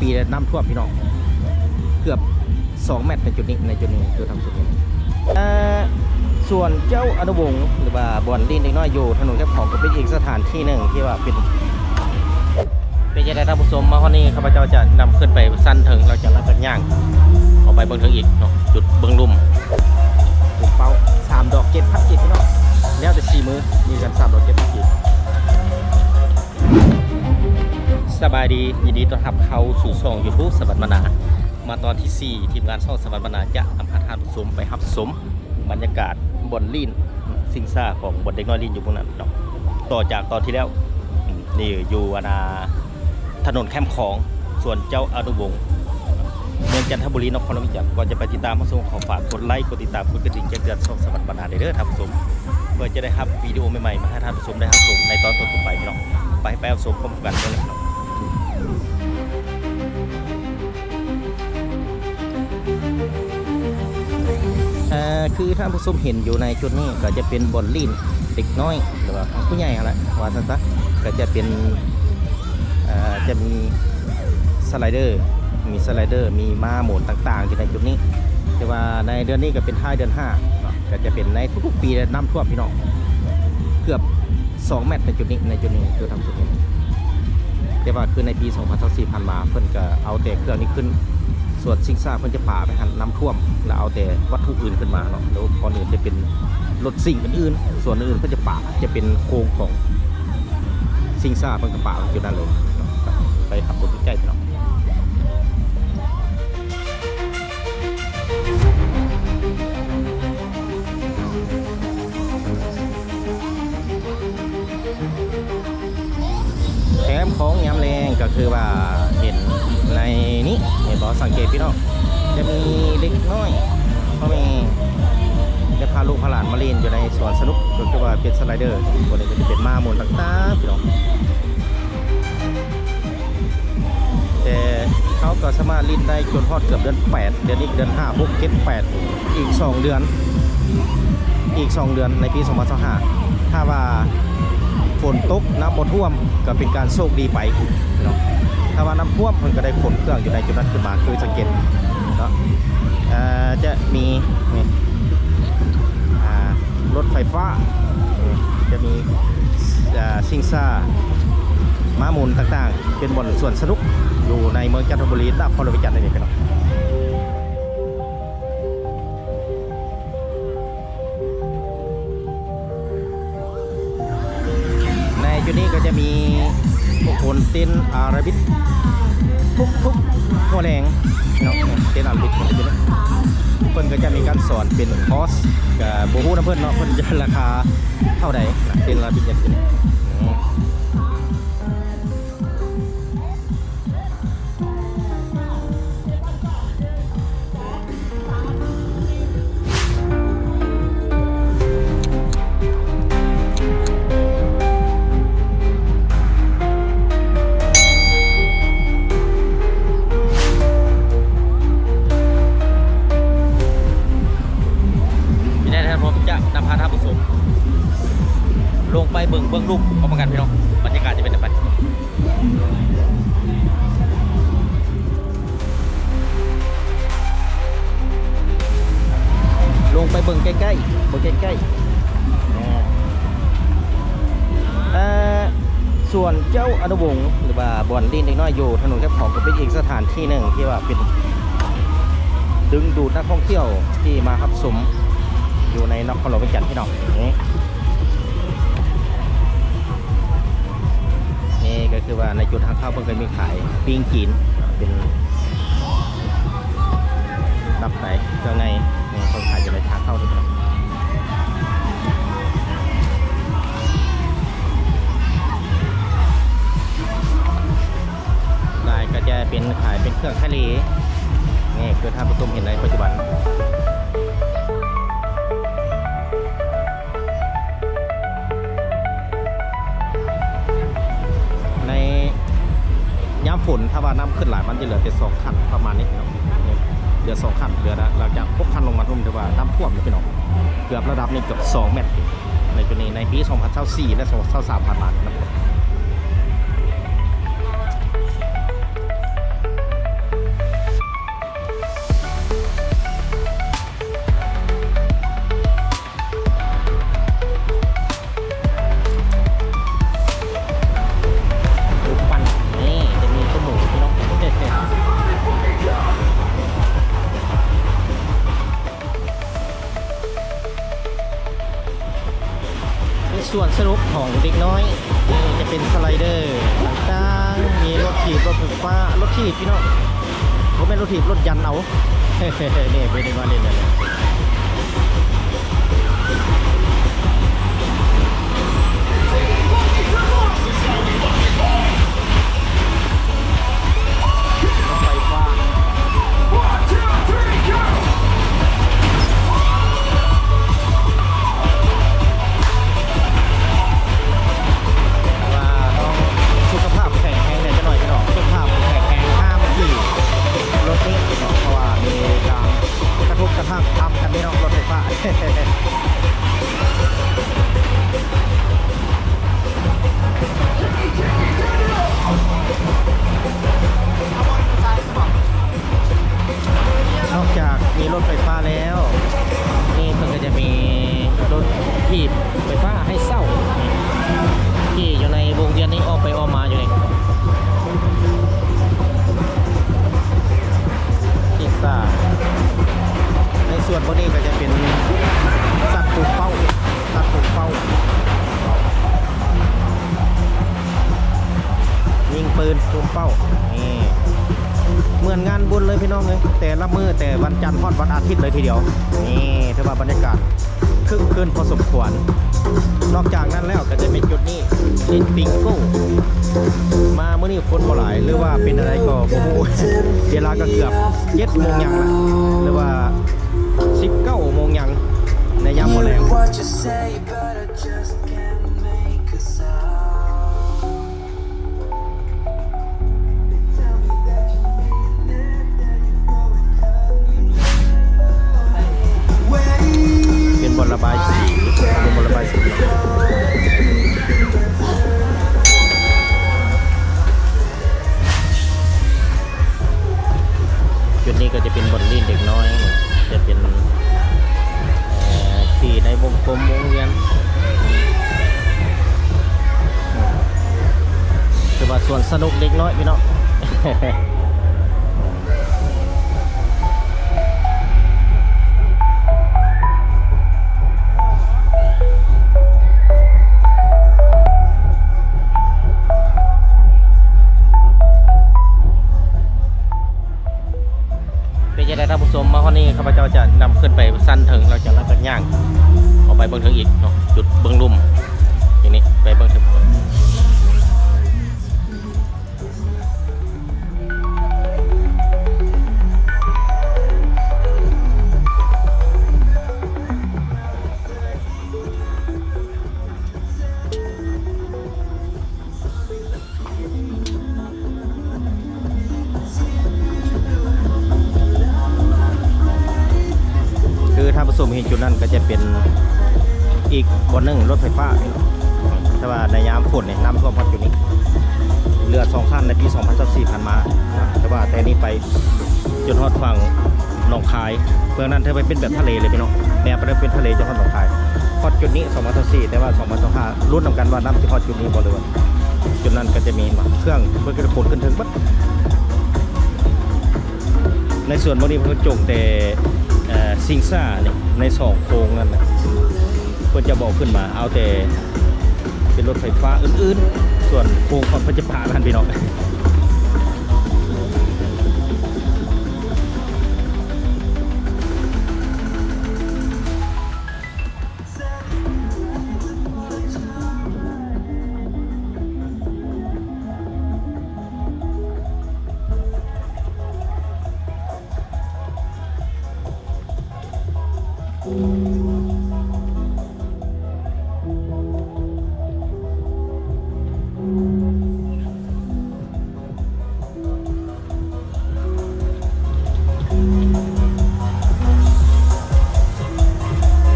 ປີແລ້ວນ້ຳຖ້ວມພີ່ນ້ອງ ເກືອບສອງແມັດໃນຈຸດນີ້ ໃນຈຸດນີ້ຄືທາງສຸດນີ້. ເອີ ສວນເຈົ້າອະນຸວົງ ຫຼືວ່າບ່ອນຫຼິ້ນເດັກນ້ອຍຢູ່ຖະໜົນແຄມຂອງ ກໍເປັນອີກສະຖານທີ່ໜຶ່ງທີ່ວ່າເປັນ ເປັນຈັ່ງໃດທ່ານຜູ້ຊົມ ມາຮອດນີ້ຂ້າພະເຈົ້າຈະນຳຂຶ້ນໄປຊັ້ນເທິງ ແລ້ວຈະ ແລ້ວຈະຍ່າງອອກໄປເບິ່ງເທິງອີກເນາະ ຈຸດເບິ່ງລຸ່ມ ປຸ້ມເປົ້າ ສາມດອກເຈັດພັນກີບພີ່ນ້ອງ ແລ້ວແຕ່ສີມື ມີກັນສາມດອກເຈັດພັນກີບ. ສະບາຍດີ ຍິນດີຕ້ອນຮັບເຂົ້າສູ່ຊ່ອງຢູທູບສະຫວັນບັນນາ ມາຕອນທີສີ່ ທີມງານຊ່ອງສະຫວັນບັນນາຈະນຳພາທ່ານຜູ້ຊົມໄປຮັບຊົມບັນຍາກາດບ່ອນຫຼິ້ນຊິງຊ້າຂອງບ່ອນເດັກນ້ອຍຫຼິ້ນຢູ່ພວກນັ້ນເນາະ. ຕໍ່ຈາກຕອນທີ່ແລ້ວ ນີ້ຢູ່ອັນນາ ຖະໜົນແຄມຂອງ ສວນເຈົ້າອະນຸວົງ ເມືອງຈັນທະບູລີ ນະຄອນຫຼວງວຽງຈັນ. ກ່ອນຈະໄປຕິດຕາມຮັບຊົມ ຂໍຝາກກົດໄລຄ໌ ກົດຕິດຕາມ ກົດກະດິ່ງແຈ້ງເຕືອນຊ່ອງສະຫວັນບັນນາໄດ້ເດີທ່ານຜູ້ຊົມ ເພື່ອຈະໄດ້ຮັບວິດີໂອໃໝ່ໆ ມາໃຫ້ທ່ານຜູ້ຊົມໄດ້ຮັບຊົມໃນຕອນຕໍ່ໆໄປພີ່ນ້ອງ. ໄປ ໄປຮັບຊົມພ້ອມກັນເລີຍເນາະ. ເອີ ຄືທ່ານຜູ້ຊົມເຫັນຢູ່ໃນຈຸດນີ້ ກໍຈະເປັນບ່ອນຫຼິ້ນເດັກນ້ອຍ ຫຼືວ່າຂອງຜູ້ໃຫຍ່ຫັ້ນແຫຼະ ວ່າຊັ້ນຊະ. ກໍຈະເປັນ ເອີ ຈະມີສະໄລເດີ ມີສະໄລເດີ ມີມ້າໝູນຕ່າງໆ ຢູ່ໃນຈຸດນີ້. ແຕ່ວ່າໃນເດືອນນີ້ກໍເປັນທ້າຍເດືອນຫ້າເນາະ ກໍຈະເປັນໃນທຸກໆປີແລ້ວນ້ຳຖ້ວມພີ່ນ້ອງ ເກືອບ ສອງແມັດໃນຈຸດນີ້ ໃນຈຸດນີ້ຄືທາງສຸດນີ້. ແຕ່ວ່າຄືໃນປີສອງພັນຊາວສີ່ຜ່ານມາ ເພິ່ນກໍເອົາແຕ່ເຄື່ອງນີ້ຂຶ້ນ ສ່ວນຊິງຊ້າເພິ່ນຈະປະໄປຫັ້ນ ນ້ຳຖ້ວມ ແລ້ວເອົາແຕ່ວັດຖຸອື່ນຂຶ້ນມາເນາະ. ແລ້ວບ່ອນອື່ນຈະເປັນລົດຊິງອື່ນໆ ສ່ວນອື່ນເພິ່ນຈະປະ ຈະເປັນໂຄງຂອງຊິງຊ້າ ເພິ່ນກໍປະໄວ້ຈຸດນັ້ນເລີຍເນາະ. ໄປຂັບລົດໃກ້ໆເນາະ. ແຄມຂອງຍາມແລງກໍຄືວ່າເຫັນໃນນີ້ ເຫັນບໍ່? ສັງເກດພີ່ນ້ອງ ຈະມີເດັກນ້ອຍ ພໍ່ແມ່ ໄດ້ພາລູກພາຫຼານມາຫຼິ້ນຢູ່ໃນສວນສະໜຸກ ກໍຄືວ່າເປັນສະໄລເດີ ໂຕນີ້ກໍຈະເປັນມ້າໝູນຕ່າງໆ ພີ່ນ້ອງ. ແຕ່ເຮົາກໍສາມາດຫຼິ້ນໄດ້ຈົນຮອດເກືອບເດືອນແປດ ເດືອນນີ້ເດືອນຫ້າ ຫົກ ເຈັດ ແປດ ອີກສອງເດືອນ ອີກສອງເດືອນໃນປີສອງພັນຊາວຫ້າ ຖ້າວ່າຝົນຕົກນ້ຳບໍ່ຖ້ວມກໍເປັນການໂຊກດີໄປເນາະ. ຖ້າວ່ານ້ຳຖ້ວມເພິ່ນກໍໄດ້ຂົນເຄື່ອງຢູ່ໃນຈຸດນັ້ນຂຶ້ນມາ ຄືສັງເກດເນາະ. ເອີ ຈະມີນີ້ ອ່າ ລົດໄຟຟ້າ ຈະມີ ເອີ ຊິງຊ້າ ມ້າໝູນຕ່າງໆ ເປັນບ່ອນສວນສະໜຸກຢູ່ໃນເມືອງຈັນທະບູລີ ນະຄອນຫຼວງວຽງຈັນນີ້ພີ່ນ້ອງ. ໃນຈຸດນີ້ກໍຈະມີພວກຄົນເຕັ້ນອາໂຣບິກທຸກໆຫົວແລງເນາະ ເຕັ້ນອາໂຣບິກຢູ່ໃນຈຸດນີ້ ເພິ່ນກໍຈະມີການສອນເປັນຄອສ ກໍບໍ່ຮູ້ນຳເພິ່ນເນາະ ເພິ່ນຈະລາຄາເທົ່າໃດນະ ເຕັ້ນອາໂຣບິກຢູ່ໃນຈຸດນີ້. ມີແນວທາງທີ່ຈະນຳພາທ່ານຜູ້ຊົມລົງໄປເບິ່ງເບື້ອງລຸ່ມພ້ອມກັນພີ່ນ້ອງ ບັນຍາກາດຈະເປັນແນວໃດ. ລົງໄປເບິ່ງໃກ້ໆ ເບິ່ງໃກ້ໆ ເອີ ສວນເຈົ້າອະນຸວົງ ຫຼືວ່າບ່ອນຫຼິ້ນເດັກນ້ອຍຢູ່ຖະໜົນແຄມຂອງ ກໍເປັນອີກສະຖານທີ່ໜຶ່ງທີ່ວ່າເປັນດຶງດູດນັກທ່ອງທ່ຽວທີ່ມາຮັບຊົມຢູ່ໃນນະຄອນຫຼວງວຽງຈັນ ພີ່ນ້ອງ. ນີ້ ນີ້ກໍຄືວ່າໃນຈຸດທາງເຂົ້າເພິ່ນກໍມີຂາຍປີ້ງຈີນ ເປັນຕັບໄຕ ເຄື່ອງໃນ ນີ້ເພິ່ນຂາຍຢູ່ໃນທາງເຂົ້ານີ້. ຫຼາຍກໍຈະເປັນຂາຍເປັນເຄື່ອງທະເລ ນີ້ຄືທ່ານຜູ້ຊົມເຫັນໃນປັດຈຸບັນ. ໃນຍາມຝົນ ຖ້າວ່ານ້ຳຂຶ້ນຫຼາຍ ມັນຈະເຫຼືອແຕ່ສອງຂັ້ນປະມານນີ້ເນາະ ເຫຼືອສອງຂັ້ນ ເຫຼືອ ຫຼັງຈາກຫົກຂັ້ນລົງມາ ຖືວ່ານ້ຳຖ້ວມເດ້ພີ່ນ້ອງ ເກືອບລະດັບນີ້ເກືອບສອງແມັດ ໃນໂຕນີ້ ໃນປີສອງພັນຊາວສີ່ ແລະ ສອງພັນຊາວສາມຜ່ານມາເນາະ. ນີ້ ສວນສະໜຸກຂອງເດັກນ້ອຍ ນີ້ຈະເປັນສະໄລເດີຕ່າງໆ ມີລົດຖີບ ລົດໄຟຟ້າ ລົດຖີບພີ່ນ້ອງ ບໍ່ແມ່ນລົດຖີບ ລົດຢັນເອົາ ນີ້ເປັນເດັກນ້ອຍຫຼິ້ນແນວນີ້. ແຕ່ວ່າຕ້ອງສຸຂະພາບແຂງແຮງແດ່ຈັກໜ້ອຍພີ່ນ້ອງ ສຸຂະພາບແຂງແຮງ ຫ້າມຂີ່ລົດນີ້ເນາະ ເພາະວ່າມີການກະທົບກະທັ່ງທຳກັນພີ່ນ້ອງ ລົດໄຟຟ້າ. ນອກຈາກມີລົດໄຟຟ້າແລ້ວ ນີ້ເພິ່ນກໍຈະມີລົດຖີບໄຟຟ້າໃຫ້ເຊົ່າ ຂີ່ຢູ່ໃນວົງວຽນນີ້ ອ້ອມໄປອ້ອມມາຢູ່ນີ້ ທີ່ສາມ ໃນສ່ວນພວກນີ້ກໍຈະເປັນສັດປູກເປົ້າ ສັດປູກເປົ້າ ຍິງປືນຕູມເປົ້າ ນີ້ ເໝືອນງານບຸນເລີຍພີ່ນ້ອງເອີຍ ແຕ່ລະມື້ ແຕ່ວັນຈັນຮອດວັນອາທິດເລີຍທີດຽວ ນີ້ ຖືວ່າບັນຍາກາດຄຶກຄື້ນພໍສົມຄວນ. ນອກຈາກນັ້ນແລ້ວກໍຈະມີຈຸດນີ້ ຫຼິ້ນບິງໂກ ມາມື້ນີ້ຄົນບໍ່ຫຼາຍ ຫຼືວ່າເປັນແນວໃດກໍບໍ່ຮູ້ ເວລາກໍເກືອບເຈັດໂມງຫຍັງລະ ຫຼືວ່າສິບເກົ້າໂມງຫຍັງ ໃນຍາມມື້ແລງ. ເປັນບ່ອນລະບາຍສີ ເປັນບ່ອນລະບາຍສີ. ຈຸດນີ້ກໍຈະເປັນບ່ອນຫຼິ້ນເດັກນ້ອຍ ຈະເປັນ ເອີ່ ທີ່ໃນວົງກົມວົງວຽນ ຖືວ່າສວນສະໜຸກເດັກນ້ອຍພີ່ນ້ອງ. ເປັນຈັ່ງໃດທ່ານຜູ້ຊົມ ມາຮອດນີ້ຂ້າພະເຈົ້າຈະນຳຂຶ້ນໄປຊັ້ນເທິງ ແລ້ວຈະ ແລ້ວຈະຍ່າງອອກໄປເບິ່ງເທິງອີກເນາະ ຈຸດເບື້ອງລຸ່ມ ທີນີ້ໄປເບິ່ງເທິງ. ຄືທ່ານຜູ້ຊົມເຫັນຈຸດນັ້ນກໍຈະເປັນອີກບ່ອນໜຶ່ງລົດໄຟຟ້າ ແຕ່ວ່າໃນຍາມຝົນນີ້ນ້ຳຖ້ວມຮອດຈຸດນີ້ ເຫຼືອສອງຄັນໃນປີສອງພັນຊາວສີ່ຜ່ານມາ ແຕ່ວ່າແຕ່ນີ້ໄປຈົນຮອດຝັ່ງ ໜອງຄາຍ ເບື້ອງນັ້ນຖືວ່າເປັນແບບທະເລເລີຍພີ່ນ້ອງ ແນວໄປເປັນທະເລຈະຮອດໜອງຄາຍ ຮອດຈຸດນີ້ສອງພັນຊາວສີ່ ແຕ່ວ່າສອງພັນຊາວຫ້າ ລຸ້ນນຳກັນວ່ານ້ຳຊິຮອດຈຸດນີ້ບໍ່ ຫຼືວ່າຈຸດນັ້ນກໍຈະມີເຄື່ອງເພິ່ນກໍຂົນຂຶ້ນເທິງເບິດ ໃນສ່ວນເບິ່ງນີ້ເພິ່ນຈົງແຕ່ ເອີ່ ຊິງຊ້ານີ້ ໃນສອງໂຄ້ງນັ້ນນະ ເພິ່ນຈະບໍ່ເອົາຂຶ້ນມາ ເອົາແຕ່ເປັນລົດໄຟຟ້າອື່ນໆ ສ່ວນໂຄ້ງຂອງເພິ່ນຈະປະນັ້ນພີ່ນ້ອງ.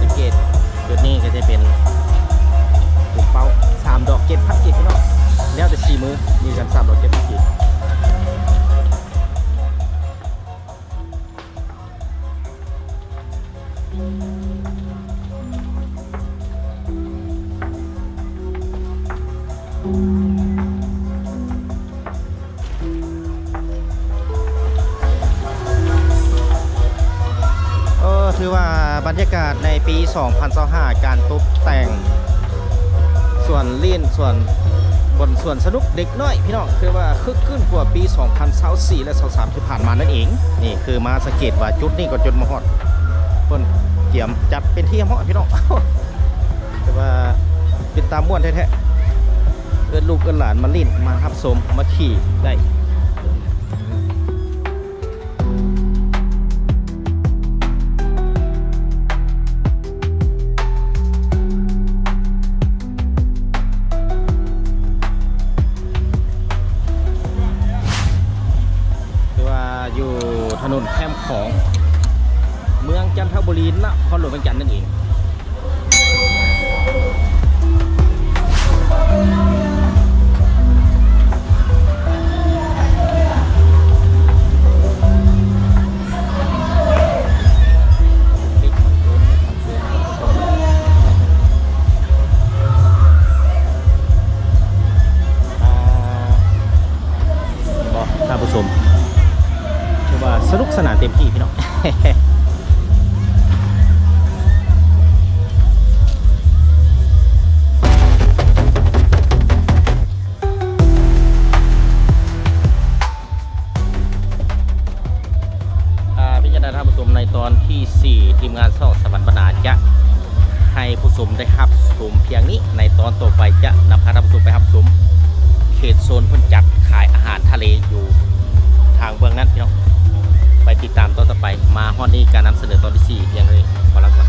ສັງເກດຈຸດນີ້ກໍຈະເປັນປູກເປົ້າ ສາມດອກເຈັດພັນກີບພີ່ນ້ອງ ແລ້ວແຕ່ສີມື ມີກັນສາມດອກເຈັດພັນກີບ. ເອີ ຖືວ່າບັນຍາກາດໃນປີສອງພັນຊາວຫ້າ ການຕົກແຕ່ງ ສວນຫຼິ້ນ ສວນ ບ່ອນສວນສະໜຸກເດັກນ້ອຍພີ່ນ້ອງ ຄືວ່າຄຶກຄື້ນກວ່າປີສອງພັນຊາວສີ່ ແລະ ຊາວສາມທີ່ຜ່ານມານັ້ນເອງ. ນີ້ຄືມາສັງເກດວ່າຈຸດນີ້ກໍຈົນມາຮອດ ເພິ່ນກຽມຈັດເປັນທີ່ຮຽບຮ້ອຍພີ່ນ້ອງ. ແຕ່ວ່າເປັນຕາມ່ວນແທ້ໆ ເອີ້ນລູກເອີ້ນຫຼານມາຫຼິ້ນ ມາຮັບຊົມ ມາຂີ່ໄດ້. ຄືວ່າຢູ່ຖະໜົນແຄມຂອງ ເມືອງຈັນທະບູລີ ນະຄອນຫຼວງວຽງຈັນນັ້ນເອງ. ບໍ່ ທ່ານຜູ້ຊົມ ຖືວ່າສະໜຸກສະໜານເຕັມທີ່ພີ່ນ້ອງ. ອ່າ ເປັນຈັ່ງໃດທ່ານຜູ້ຊົມ ໃນຕອນທີສີ່ ທີມງານຊ່ອງສະຫວັນບັນນາຈະໃຫ້ຜູ້ຊົມໄດ້ຮັບຊົມພຽງນີ້. ໃນຕອນຕໍ່ໄປຈະນຳພາທ່ານຜູ້ຊົມໄປຮັບຊົມເຂດໂຊນເພິ່ນຈັດຂາຍອາຫານທະເລຢູ່ທາງເບື້ອງນັ້ນພີ່ນ້ອງ. ໄປຕິດຕາມຕອນຕໍ່ໄປ. ມາຮອດນີ້ການນຳສະເໜີຕອນທີສີ່ພຽງເທົ່ານີ້ ຂໍລາກ່ອນ.